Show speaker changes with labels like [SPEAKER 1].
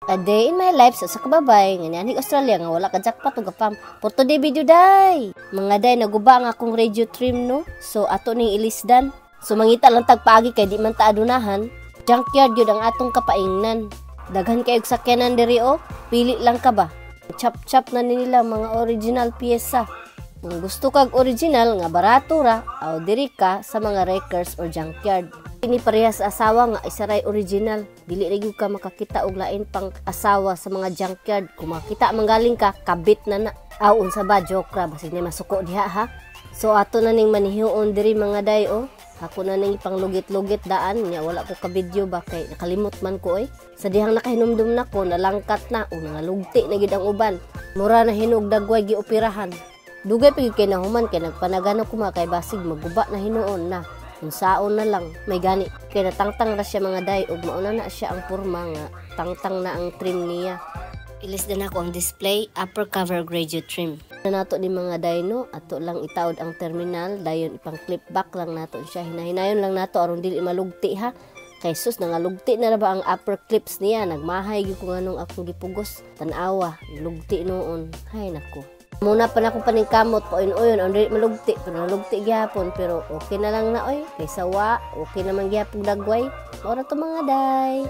[SPEAKER 1] A day in my life sa usa ka babae nga nianhig Australia nga wala ka jackpot ug gapam. For today video, day. Mga day, naguba ang akong radio trim, no. So ato ning ilisdan. So mangita lang tag paagi kay di man ta adunahan. Junkyard gyud ang atong kapaingnan. Daghan kay og sakyanan diri oh. Pili lang ka ba? Chop-chop na ni nila mga original piyesa. Kung gusto kag original nga barato ra, aw diri ka sa mga wreckers or junkyard. Kini parehas sa asawa nga isa ray original. Dili ra gyud ka makakita og lain pang asawa sa mga junkyard. Kung makita manggaling ka, kabit na na. Aw, unsa ba, joke ra, basig na masuko diha ha. So ato na ning manihuon diri, mga day, oh. Ako na ning ipanglugit-lugit daan nya wala ko ka video ba kay nakalimot man ko oy. Sa dihang nakahinumdum nako, nalangkat na o nangalugti na gyud ang uban. Mura na hinog dagway gioperahan. Dugay pa gyud kay nahuman kay nagpanagano ko ma kay basig maguba na hinuon na. Unsaon na lang may gani kay natangtang ra siya, mga day, ug mauna na siya ang porma nga tangtang na ang trim niya. Ilis na nako ang display, upper cover, radio trim. Na nato ni, mga day, no, ato lang itaod ang terminal, dayon ipang clip back lang nato siya. Hinahinayon lang nato aron dili malugti ha. Kay sus, nangalugti na ra ba ang upper clips niya, nagmahay gyud ko nganong akong gipugos. Tan-awa, lugti noon. Hay nako. Muna pa na akong paningkamot pa uyon ang dili malugti, pero nalugti gihapon, pero okay na lang na oy. Kaysa wa, okay naman gihapon dagway. Mao ra to, mga day.